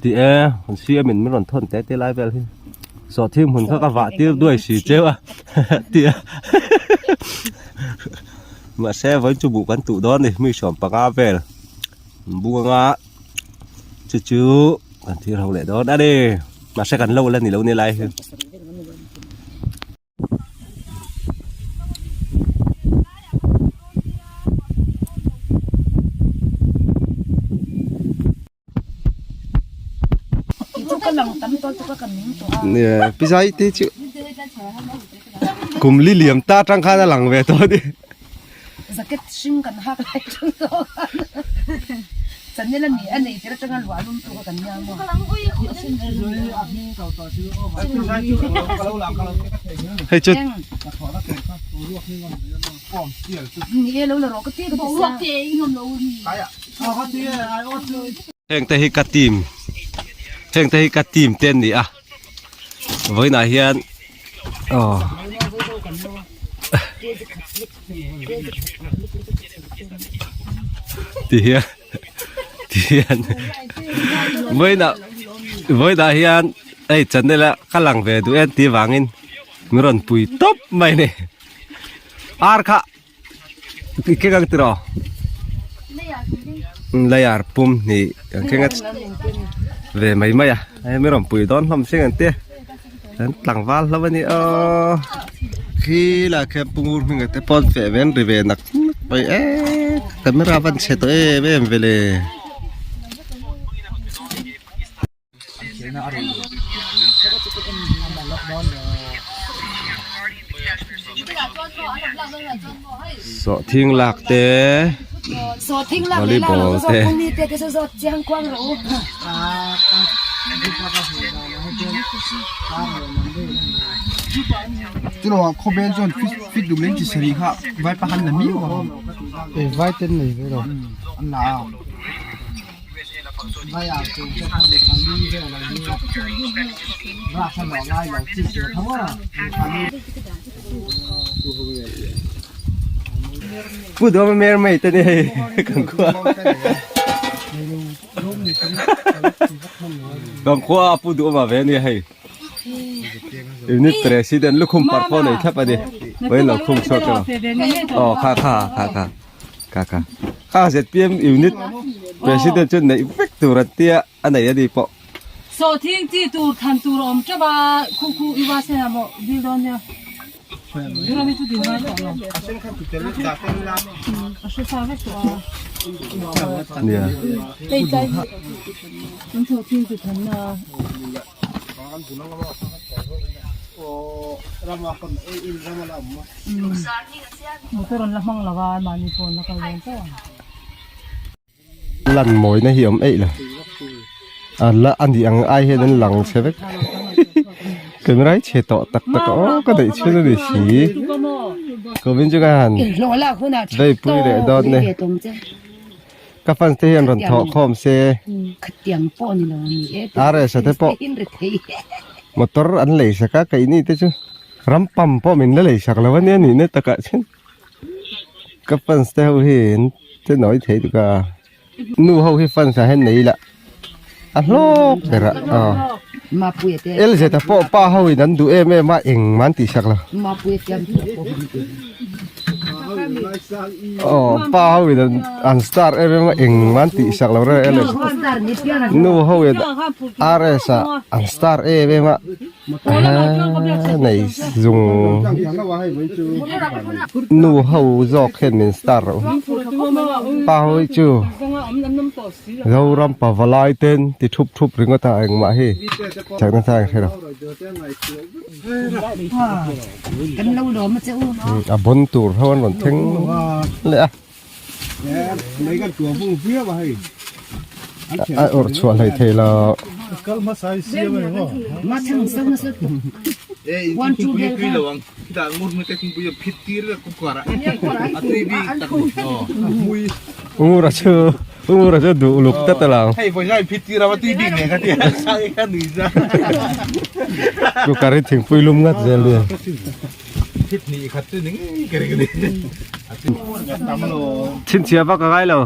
Ti e kan CM in min rawn thawn te te lai vel hi sawhthing hmun kha ka vah tir duai si cheu a ti a mahse vawiin chu buh kan tuh dawn a ni mi sawm panga vel bung anga chu chu kan thir ho leh dawn a ni mahse kan lo la ni lo ni lai hi. Pizai te chu kum li liam ta tang khan a lang ve tawh a ni. Jacket hring kan hak lai tang zawk khan channel a ni a nei tir atanga luah lum tu kha kan nia maw. Hei chu Ni e lo la rawh ka ti ka ti sia. Heng te hi ka team heng te hi ka team te an ni a vawiinah hian aw ti hian ti hian vawiinah vawiinah hian hei channel a ka lang ve duh em tih vangin min rawn pui tawp mai a ni ar kha. I keng ang tiraw? Layar pum hnih kan keng a ve mai mai a hei mi rawn pui dawn hlawm hring an tia an tlangval hlauh a ni aw khi lah khian pu ngur hming te pawn feh ve an ri ve nak nak mai e camera van chhe tawh em em ve le. Sawhthing lak te volleyball te Pu Duhawma mer mai te ni hei kan khua kan khua a Pu Duhawma ve a ni hei unit president lukhum parh pawh nei thlap a ni vawiin lo khum chhuak emaw aw kha kha kha kha. Ka ka kha zpm unit president chu neih vek tur an tia a nei a ni pawh. Sawhthing chi tur than tur a awm teuh a, khu khu i va sen a maw dil dawn nia. Durami chu dil ngai tawh lo. A hre sa vek tawh a. Nia. Hei tlai hi an sawhthing chi than na. Motor an la hmang lo a mahni pawn la kal dawn chauh ang. Lan mawina hi awm eih lo a la a nih ang ai hian an lang chhe vek camera hi chhe tawh tak tak a aw ka daih chhun a ni si Kovin chu ka han vei pui leh dawn e. Ka fans te hian rawn thawh khawm se. RS a te pawh motor an lei sak a keini te chu ram pam pawh min la lei sak lo a nia nihna takah chuan ka fans te ho hi an che nawi thei tuk a nu ho hi fans ah hian nei ila a hlawk ber a aw LZ a pawh pa ho in an duh em em a engmah an tih sak lo. Aw pa ho in an star em em a engmah an tih sak lo reng reng a nu ho in RS ah an star em em a nei zung nu ho zawk hian min star loh pa ho hi chu Zoram pavalai ten ti thup thup ringawt a engmah hi chakna chang hre lo. A bon tur ho an rawn thleng leh a. A awrh chhuah hlei thei lo. Ngura chu Ngura chu duh uluk tlat a lang. Cooker hi thingpui lum ngat zel nia. Chhinchhiah vak a ngai lo.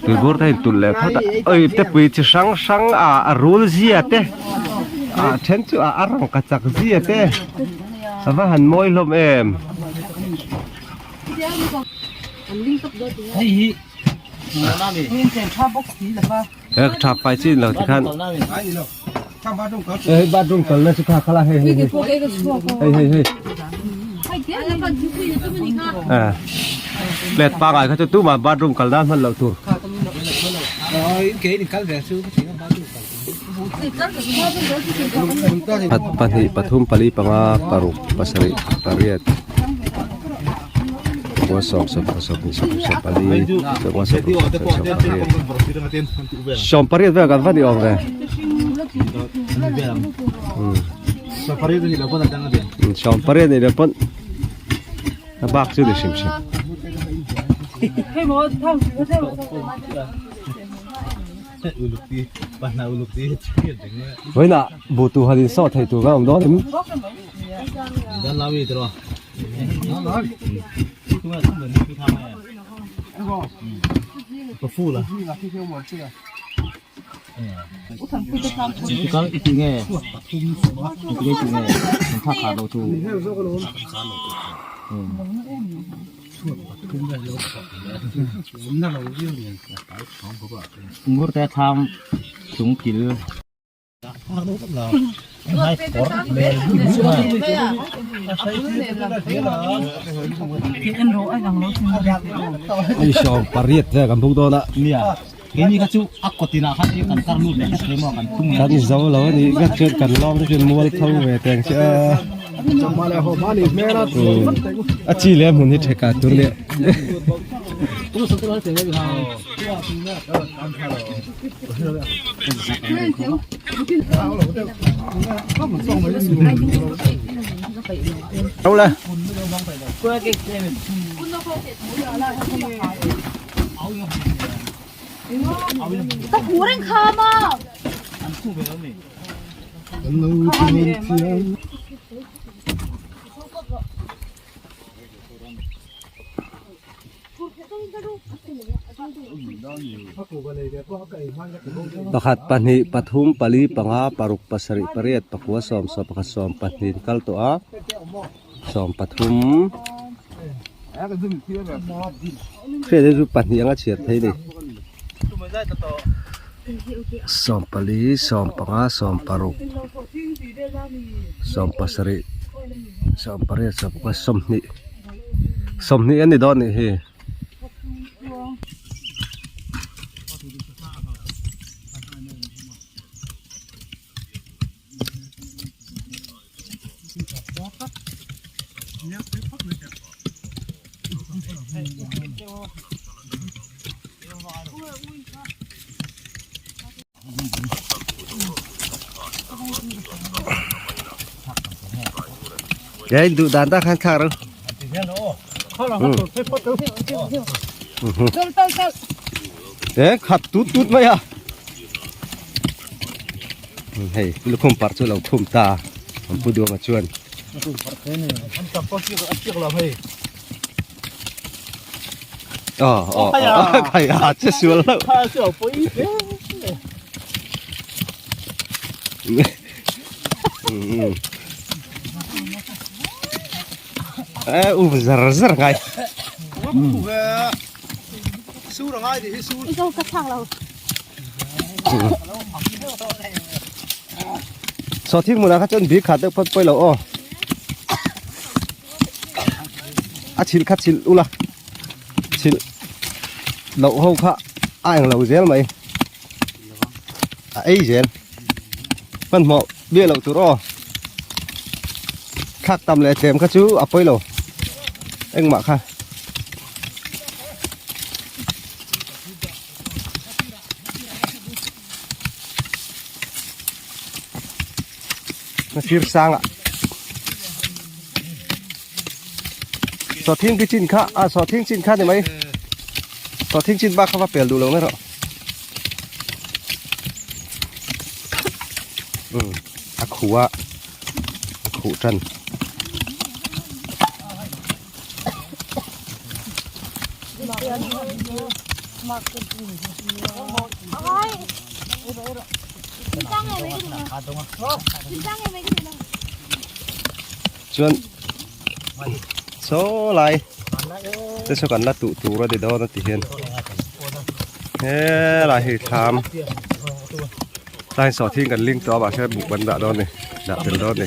Tuibur te hi tulh leh phawt a oi tepui chi hrang hrang a a rul zia te a then chu a a rangka chak zia te a va han mawi hlawm em. Tha fai chin lo tikhan hei bathroom kalna chu kha khala hei hei hei hei hei eh let pangai kha chu tuma bathroom kalna hman loh tur Khat pahnih pathum pali panga paruk pasarih pariat pakua sawm sawm sawmhnih sawmhnih sawmpali sawmnga sawmruk sawmpariat sawmpariat vel kan va ni awm ve sawmpariat ni lo pawn a bak chu ni hrim hrim. Vawiinah buh tur han insawh thei tur kan awm dawn em? Ngurte thlam chung kil. Hei sawm pariat vel kan buk dawn a. Kan zo lo a nih ka chuan kan lawng te chuan mual tho ve teng che a. A chi leh a hmun hi theka tur leh. Đâu lên. Pakhat pahnih pathum pali panga paruk pasarih pariat pakua sawm sawm pakhat sawm pahnih an kal tawh a sawm pathum hriat hi chu pahnih anga chhiar thei a ni sawm pali sawm panga sawm paruk sawm pasarih sawm pariat sawm pakua sawmhnih. Sawmhnih a ni dawn nih hi. Đấy, đủ đàn ta khăn khạc đâu. Đấy, khát tút tút mấy à. Hei, lukhum par chu lo khum ta. An pu duang a chuan. Ờ, ờ, ờ, khai à, chết sual lo. Ê, u zar zar ngai. Saw thing hmunah kha chuan bik khat deuh phawt pawi lo aw. A chhilh kha chhilh ula chhilh loh ho kha a eng lo zel mai a ei zel hmanhmawh biak loh tur aw thlak tam leh tlem kha chu a pawi lo engmah kha. Sir sanga sawhthing ki chin kha a sawhthing chin kha ni mai sawhthing chin bak kha va pel duh lo mai rawh. Umm a khuh a a khuh tan. Chuan saw lai te saw kan la tuh tur a ni dawn a ti hian helai hi thlam tlai sawhthing kan ling tawh a mahse buk kan dah dawn a ni dah tel dawn a ni.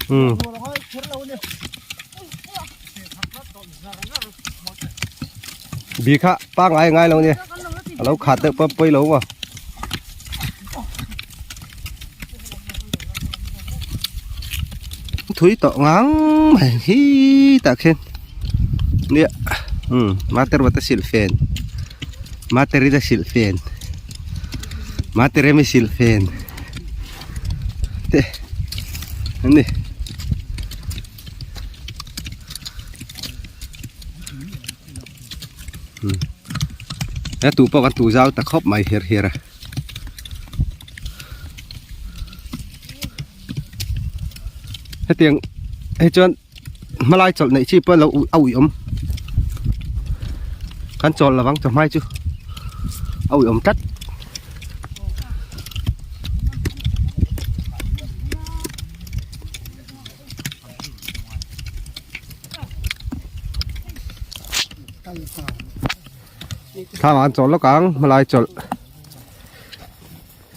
Ừ. Bi kha pa ngai ngai lo ni. Alo khat deuh pawh pawi lo maw. Thui tawh ngang mai hi tah khian nia umm mater vata silh fen materita silh fen materemi silh fen te an ni. He tu pawh kan tu zau ta khawp mai her her a. Hetiang hei chuan hmalai chawlh neih chi pawh lo a uiawm kan chawl lovang chawhmai chu a uiawm tlat. Thlam ah an chawl lawk ang hmalai chawlh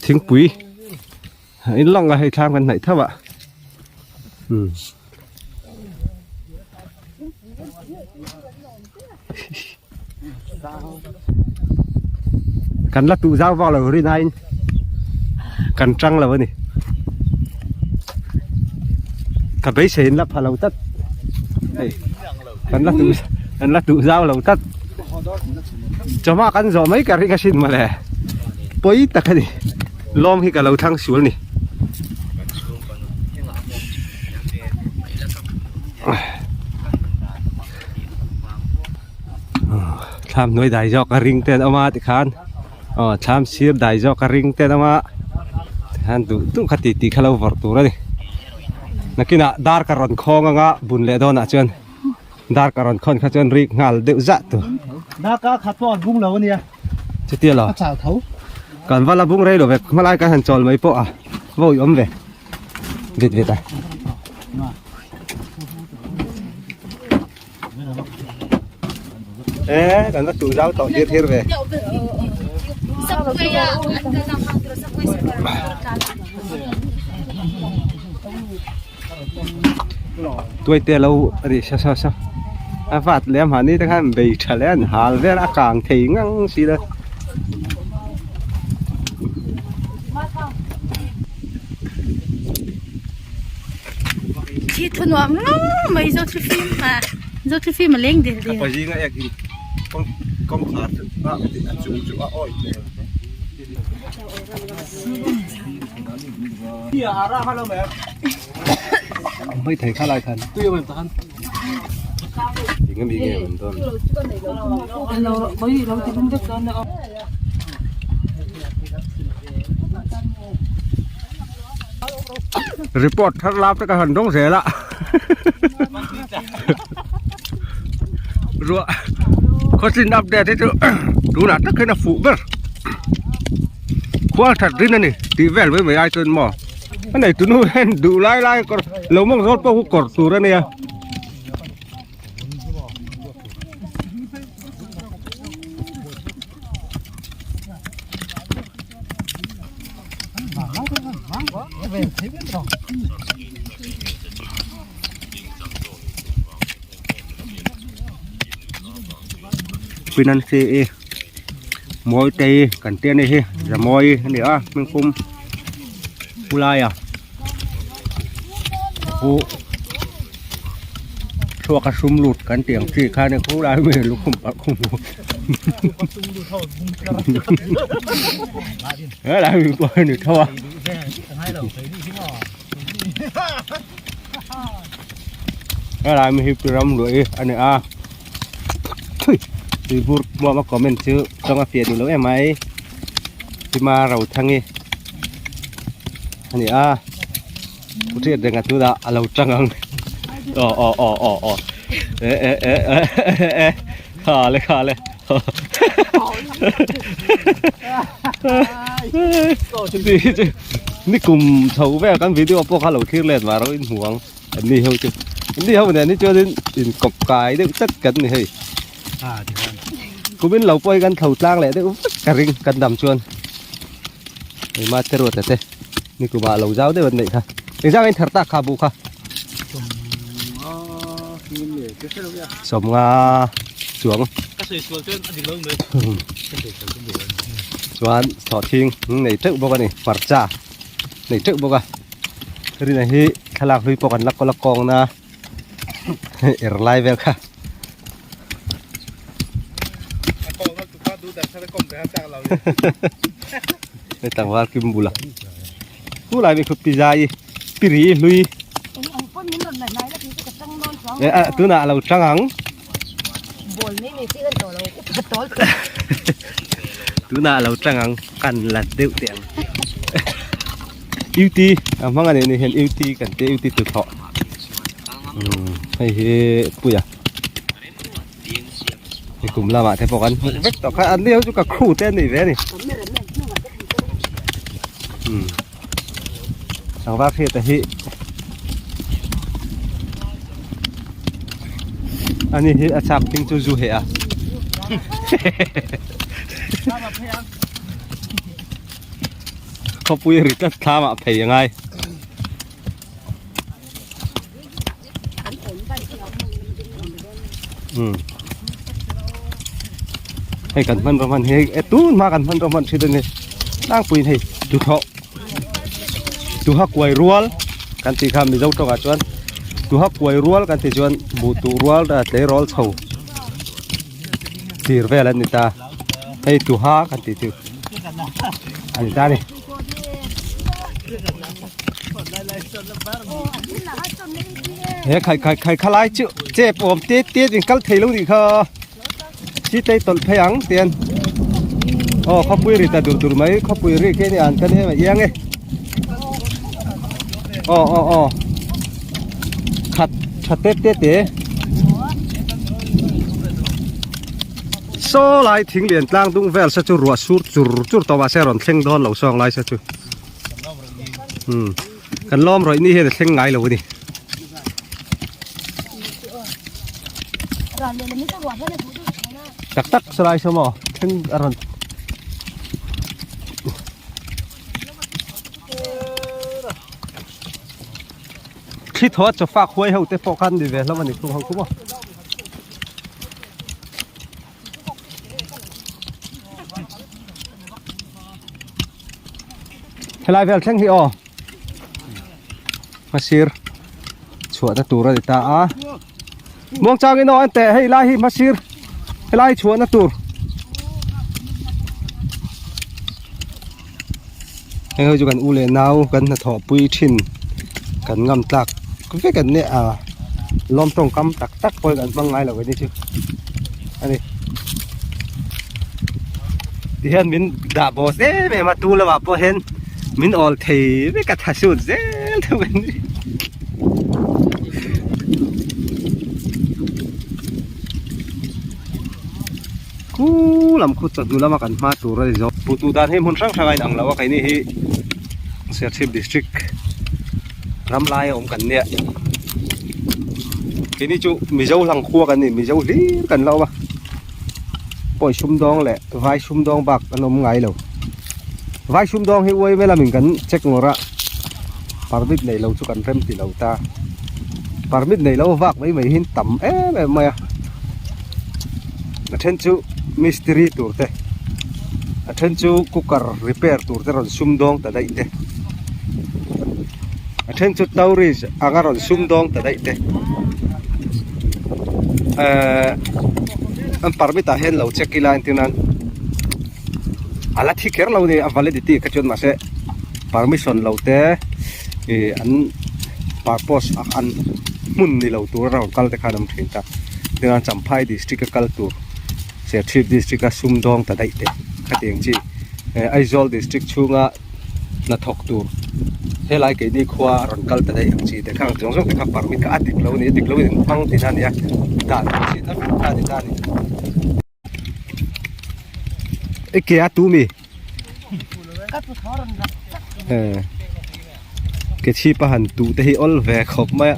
thingpui in lawng a hei thlam kan hnaih thauh a umm. Kan la tuh zau vak lo rin aiin kan tang lo a ni. Ka beisei in la pha lo tlat hei kan la tuh kan la tuh zau lo tlat chawhma kan zawh mai ka ring asin mawle pawi tak a ni lawm hi ka lo thlang sual ni. Thlam hnuai dai zawk a ring te an awm a tikhan aw thlam sir dai zawk a ring te an awm a tikhan duh duh kha titi kha lo vawrh tur a ni nakinah dar ka rawn khawng anga bun leh dawnah chuan dar ka rawn khawn kha chuan rik nghal deuh zah tur Darkar khat pawh an bung lo ania chutia lo a chau tho kan va la bung rei lo ve hmalai kan han chawl mai pawh a vawi awm ve. Vit vit a. Ê, kan va tuh zau tawh hir hir ve. Tuai te lo ri sa sa sa. A vat leh mahni te khan bei tha leh an hal vel a kang thei ngang si la. Khi thu nuam ngang mai zo thli fim a zo thli fim a leng der der. Apa zinga ek in kawng kawngkhar chu a a chung chu a awih hmel. Mai thei kha lai khan tui awm em takhan eng ami nge awm dawn. Report thar lap te ka han dawng zel a ruah khawchin update hi chu tunah tak hian a fuh ber khual that rin a ni tih vel mai mai ai chuan maw a nei tunu hian duh lai lai kawr lo mawng zawt pawh khu kawr tur a nia. Pinansi i Mawitei kan tia ni hi Zamawi a ni a hming pum Pulaia pu. Thluak a sum lut kan tih ang chi khan e khulai mi lukhum parh khum hu helai mi pawh a ni tho a. Helai mi hi pi ram luah hi a ni a thui tuibur hmuam a comment chu tawng a fiah duh lo em mai tima ro thang hi a ni a. Pu hriat reng a tunah a lo tang ang aw aw aw aw aw e e e e e e kha le kha le ni kum chho vel kan video pawh kha lo thlir let mah ro in hmu ang an ni ho chu an ni ho nen hi chuan in in kawp kai deuh tlat kan ni hei kumin lo pawh hi kan tho tlang leh deuh vek ka ring kan dam chuan Ema te ruat te ni kuma lo zau deuh an neih kha engzang in thar tak kha bu kha sawmnga chuang chuan sawhthing nei teuh bawk a ni hmarcha nei teuh bawk a rina hi thlalak hlui pawh kan la kawl a kawng na er lai vel kha. Hei tlangval kim bula chu lai mi khup pi zai pi ri hlui e a tunah a lo tang ang tunah a lo tang ang kan la deuh teh ang UT a hmang a nih ni hian UT kan tia UT tuthawh hei hi puia. Hei kum lamah te pawh kan hmuh vek tawh kha an ni ho chu ka khu te an ni ve a ni umm tlangval hriata hi ani hi a chak hming chu zu heh a khawpui ri tlat thlam ah phei a ngai. Hei kan hman rawh hman hi e tun hma kan hman rawh hman thin a ni tlangpuiin hei duhthawh duha kuai rual kan tih kha mizo tawngah chuan duha kuai rual kan tih chuan buh tuh rual tleirawl chho tir vel an ni ta hei duha kan tih chu a ni ta a ni. He khai khai khai khalai chu chep awm te te in kal thei lo nih kha chi tei tawlh phei ang tian aw khawpui ri ta dur dur mai khawpui ri khi ni an kan em a iang e aw aw aw khat tha te te te Saw lai thing lian tlang dung vel se chu ruah sur chur chur tawh mahse a rawn thleng dawn lo sawng lai se chu umm kan lawm rawih ni hian a thleng ngai lo a ni. Tak tak saw lai saw maw thleng a rawn thli thaw a chawfak huai ho te pawh khan ni ve hlawm a ni khum ho khu maw. Helai vel thleng hi aw hmasir chhuahna tur a ni ta a muangchangin aw an teh hei lai hi hmasir helai chhuahna tur heng ho chu kan u leh nau kan hnathawh pui thin kan ngam tlak vek an nia a lawm tawngkam tak tak pawh hi kan hmang ngai lo a ni chu a ni tihian min dah boss em em a tu lamah pawh hian min awl thei vek a tha sut zel thung a ni. Khu lam khu chawhnu lama kan hma tur a ni zawk. Buh tuh dan hi hmun hrang hrang a inang lo a keini hi Serchhip district ram lai a awm kan nia. Keini chu Mizo hlang khua kan ni Mizo hlir kan la awm a. Pawi sumdawng leh vai sumdawng bak an awm ngai lo. Vai sumdawng hi uai vel a min kan check ngawrh a permit neih lo chu kan rem ti lo ta. Permit neih loh vak mai mai hi tam em em mai a. A then chu mistiri tur te a then chu cooker repair tur te rawn sum dawng ta daih te a then chu tourist anga rawn sum dawng ta daih te. Eh an permit ah hian lo check ila entir nan a la thi kher lo a ni a validity kha chuan mahse permission lo te ih an purpose ah an hmun ni lo tur a rawn kal te khan an awm thin ta tin a Champhai district a kal tur Serchhip district a sumdawng ta daih te khatiang chi eh Aizawl district chhunga hnathawk tur helai keini khua a rawn kal ta daih ang chi te kha ang zawng zawng te kha permit kha a dik lo a ni a dik lo in hmang tihna a ni a dan pawh chhit na vek kha a ni ta a ni. I ke a tu mi ke chhip a han tuh te hi awl ve khawp mai a.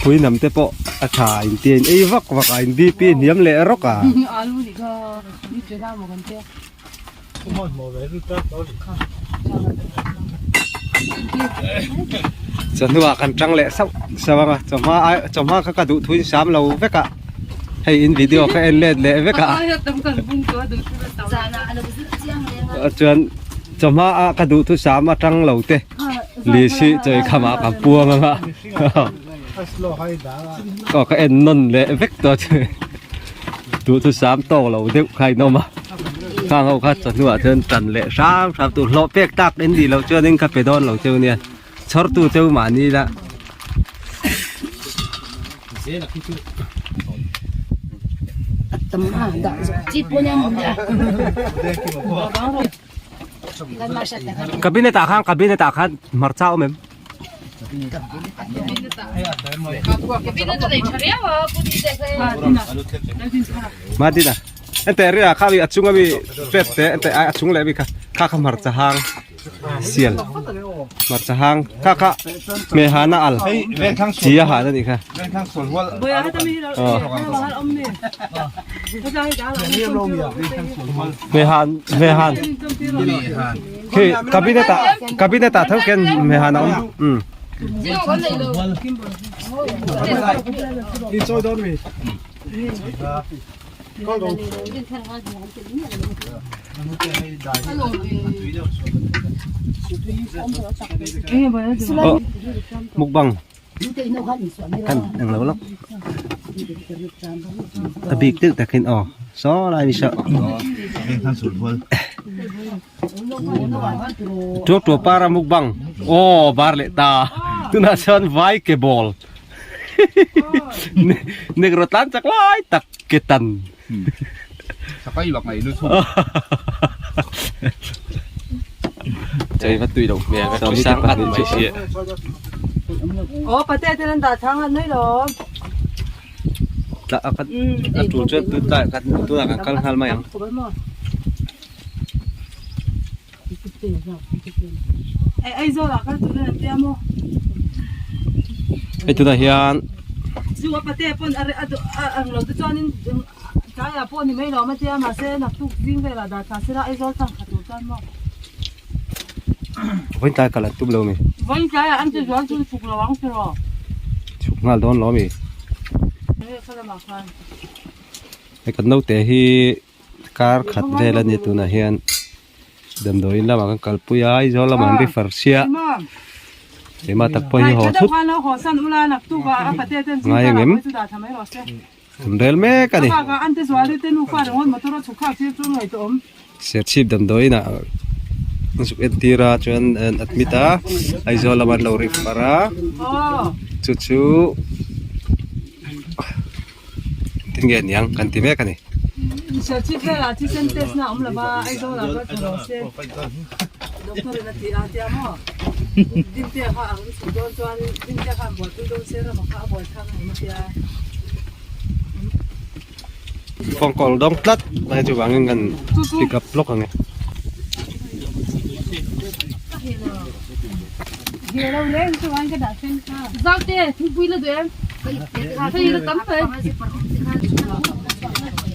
Pui nam te pawh a tha in tia in ei vak vak a in bp hniam leh rawk a. Chawhnuah kan tang leh sauh sauh ang a chawhma ai chawhma kha ka duh thu in sam lo vek a hei in video ka en let leh vek a chuan chawhma a ka duh thu sam atang lo te li si chawi khamah ka puang ang a aw ka en nawn leh vek tawh chu duh chu sam tawk lo deuh kha in awm a khang ho kha chawhnuah chuan tan leh hram hram tur hlawh pek tak in nih loh chuan in ka pe dawn lo cheu nia chhawr tu cheu mahni la Cabinet ah khan cabinet ah khan hmarcha a awm em? Madina ente ria kha mi a chung ami pet te ente a chung leh ami kha kha kha hmarcha hang sial hmarcha hang kha kha hmehana al chi a han anih kha. Hmehan hmehan khi cabinet ah cabinet ah tho khian hmehan a awm um. Mukbang kan eng lo lawk a bik deuh takin aw saw lai ni saw tuak tuak para mukbang aw bar leh ta tunah chuan vai ke ball negro tlan chak lai tak ke tan Sakai bak ngai lu chu. Chei va tui lo hmel ve tui sang at mai si. Aw pate te nan dah thang an mai lo. Tla a kan a tul chuan tun tlai kan tunah kan kal nghal mai ang. Aizawl ah kal turin an tia maw? Hei tunah hian Chu a pate pawn a a ang lo te chuanin tlaiah pawh ni mai lo a tia mahse naktuk zing velah dah thla sela Aizawl tlang thla tur chuan maw? Vawiin tlai kal an tum lo mi? Vawiin tlaiah an ti zual chu chhuk lo ang tiraw? Chhuk nghal dawn lo mi? Enge kha lamah khan? Hei kan naute hi Kar khat vel a ni tunah hian damdawiin lamah kan kalpui a Aizawl lamah an refer sia keimah tak pawh hi haw thut ngai ang em an rel mek a ni Serchhip damdawiin ah an zuk entir a chuan an admit a Aizawl lamah an lo refer a chu chu. Tinge aniang kan ti mek a ni. Serchhip velah thisen test na awm lova Aizawl ah kal thla rawh se doctor in a ti a tia maw Dintea kha ang chhuk dawn chuan Dintea khan buaipui dawn se rama kha a buai thang ang a tia. Phone call dawng tlat mai chuvangin kan pick up lawk ang e.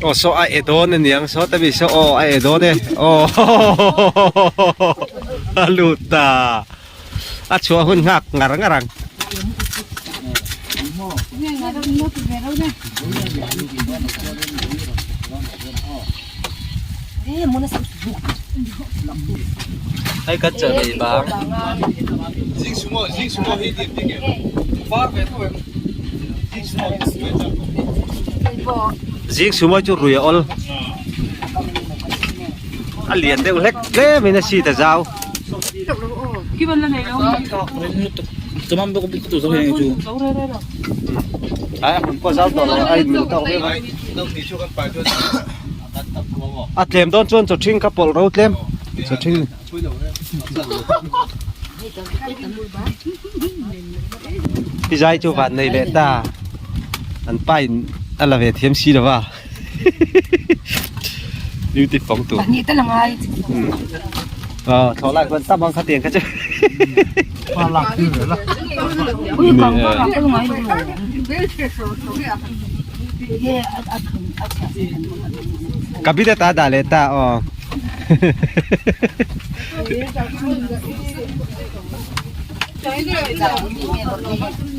Aw saw a e dawn aniang saw ta mi saw aw a e dawn e aw a lut ta a chhuah hun nghak ngar ngar ang. Hei kan chawlh ei bang. Zing sumo chu rui a awl. A lian deuh hlek tlem in a seat a zau. Ai a hmun pawh zau tawh lo a in mil tawk viau a. A tlem dawn chuan chaw ṭhing kha pawlh ro tlem chaw ṭhing. Pi zai chu van nei leh ta an pa in a la ve thiam si lo va duty fawng tur. Pahnih te la ngai. Thlawh lai khuan tam ang kha tiang kha chu. Kabita ta dah leh ta aw.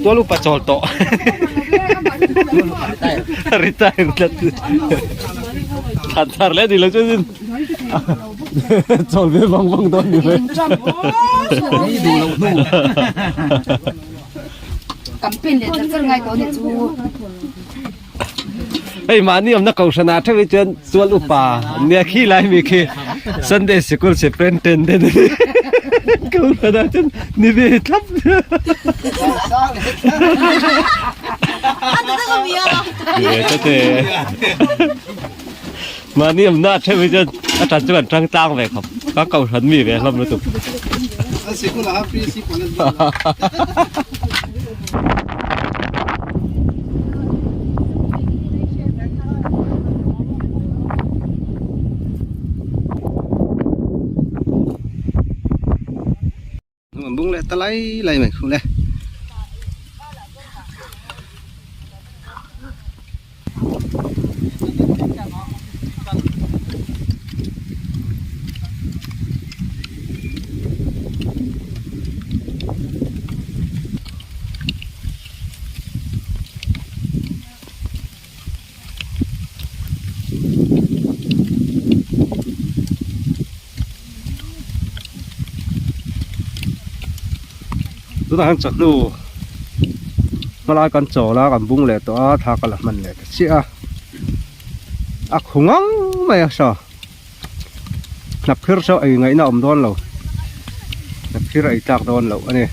Tual upa chawl tawh. Retire tlat. Thlan thar leh ni lo chuan chawl ve vang vang dawn ni mai. Campaign leh char char ngai tawh ni chu. Hei mahni awmna kohhran ah theuh hi chuan chual upa nia khi lai mi khi Sunday sikul superintendent kohhran ah chuan ni ve thlap mahni awmna ah theuh hi chuan a tan chu kan tang tlang ve khawp ka kohhran mi ve hlawm lutuk. Bung leh ta lai lai mai khu le. Tunah hian chawhnu hmalai kan chawl a kan bung leh tawh a thla ka la hman leh ta chiah a a khu ngang mai a saw hnap phir saw ei ngaihna a awm dawn lo hnap phir a ei tlak dawn loh a ni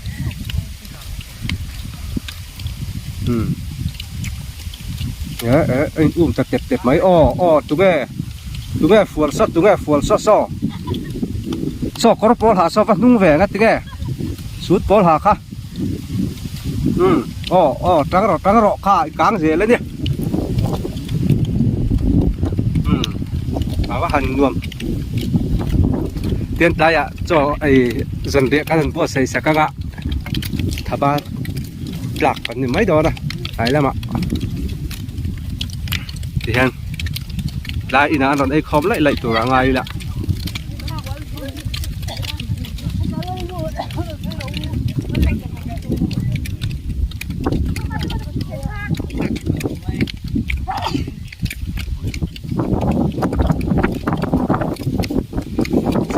umm eh eh a in um ta tep tep mai aw aw tunge tunge fual saw tunge fual saw saw saw kawr pawl ha saw va hnung ve ang a tinge sut pawl ha kha umm aw aw tang rawh tang rawh kha i kang zel a ni umm a va han nuam tian tlaiah chaw ei zanriah kan han buatsaih sak ang a thaba tlak kan ni mai dawn a tlai lamah tihian tlai inah an rawn ei khawm laih laih tur a ngai ila.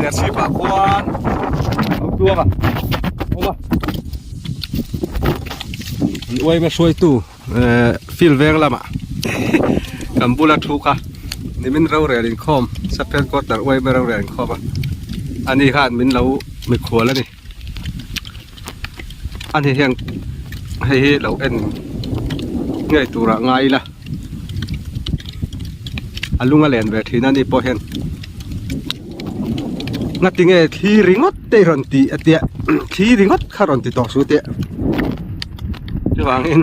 Serchhip ah khuan lo tuang a awm a an uaima hruaitu ehh field veng lamah kan bula thu kha nimin rorel inkhawm sub headquarter uaima rorel inkhawm a ani khan min lo mikhual a ni. Ani hian hei hi lo en ngei turah ngai ila a lung a len ve thin a ni pawh hian ngati nge thli ringawt te i rawn tih a tia thli ringawt kha rawn ti tawh suh teh chuvangin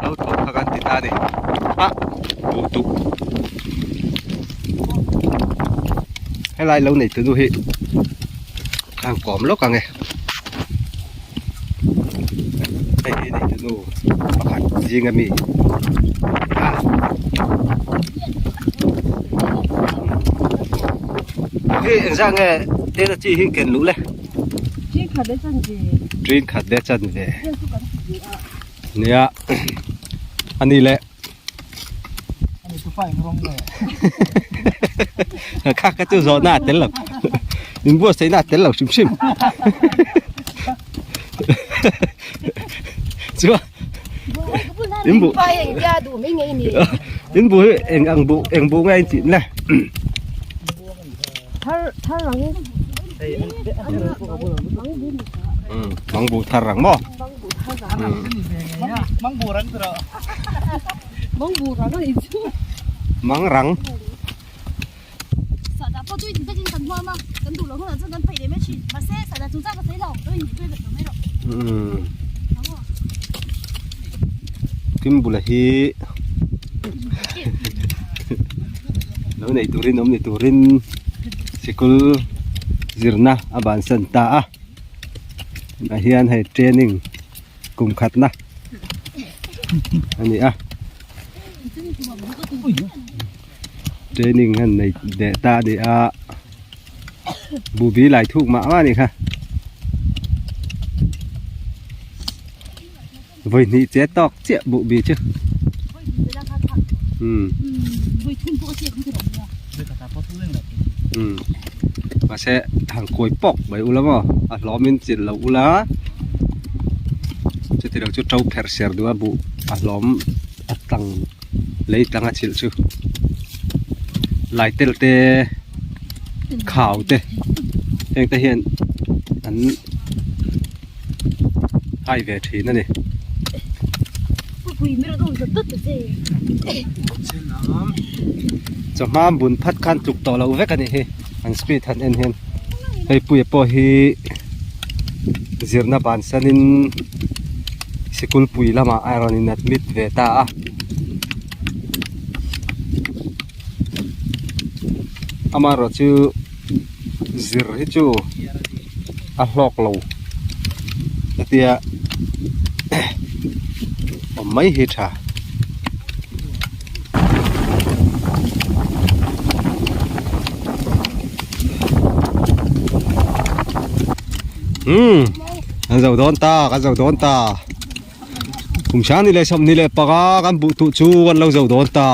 lo thawk kha kan ti ta a ni a duh duh helai lo nei tunu hi. An kawm lawk ang e hei hi nei tunu pakhat zing ami a hei engzah nge tena chi hi ken luh le ṭin khat leh chanve nia ani leh. Kha kha chu zawhna a tel lo. In buatsaihna a tel lo hrim hrim. Chuan in buh in buh hi eng ang buh eng buh nge in tih le. Mang buh thar ang maw? Mang buh rang tawh. Mang buh rang a nih chu. Mang rang. Sahdah pawh chu in takin kan huam a, kan duh loh hunah chuan kan paih leh mai thin. Mahse sahdah chungchang ka sawi lo, lo inhmeh ve tawh mai rawh. Kimbula hi lo nei turin awm ni turin sikul zirna a bansan ta a tunah hian hei training kum khatna a ni a training an nei leh ta a ni a buhbi lai thuk mah mah a nih kha. Vawi hnih che tawk chiah buh bi chu. Umm. Umm. Mahse han kawi pawk mai ula maw a hlawm in chilh lo ula chuti lo chu to pherh ser duh a buh a hlawm a tlang lei tlang a chilh chu lai tel te khau te heng te hian an. Hai ve thin a ni. Chawhma bun phat khan tluk tawh loh vek a nih hi an speed han en hian hei puia pawh hi zirna bansanin sikul pui lamah a rawn in admit ve ta a. Amaherawhchu zir hi chu a hlawk lo hetia awm mai hi tha. Umm kan zo dawn ta kan zo dawn ta kum sang ni leh sawmhnih leh panga kan buh tuh chu kan lo zo dawn ta.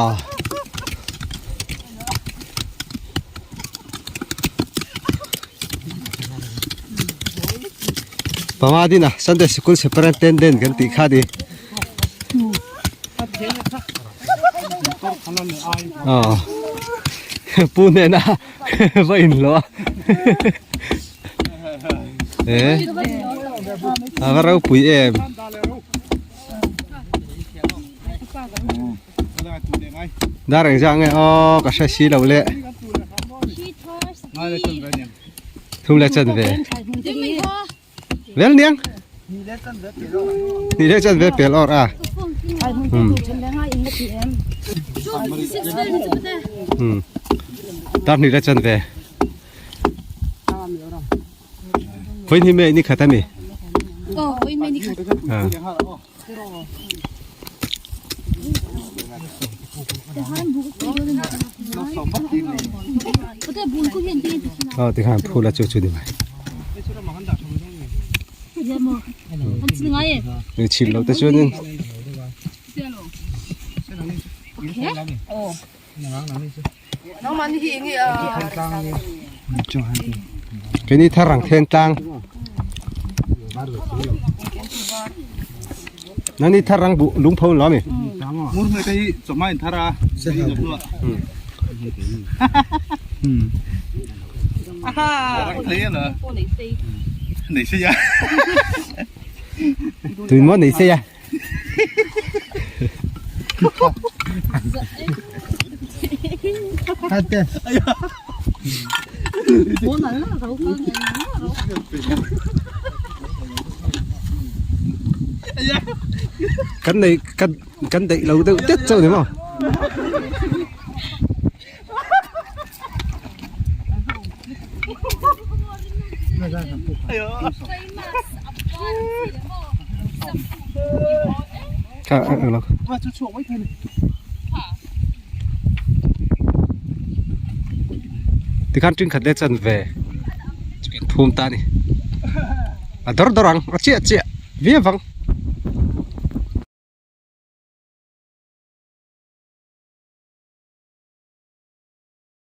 Panga din a Sunday School Superintendent kan tih kha ni. Aw pu hnena va inhlawh a e a va ropui em. Dar engzah nge aw ka hre si lo le thum leh chan ve vel niang ni leh chan ve pel or a um dar ni leh chan ve Vawi hnih mai ni khat a mi aw vawi hnih mai ni khat Aw tikhan phul a chu chu ni mai. Ni chhil lo te chuanin. Keini thar ang then tlang. Nani thar ang bu lungpho lo mi. Mur mai kai choma in thara. Nei se ya. Tui mo nei se ya. Kan nei kan kan daih lo deuh tet chauh ni maw. Kha ang lo. Tikhan ṭing khat leh chan ve chu kan phum ta a ni. A dawr dawr ang a chiah chiah viau vang.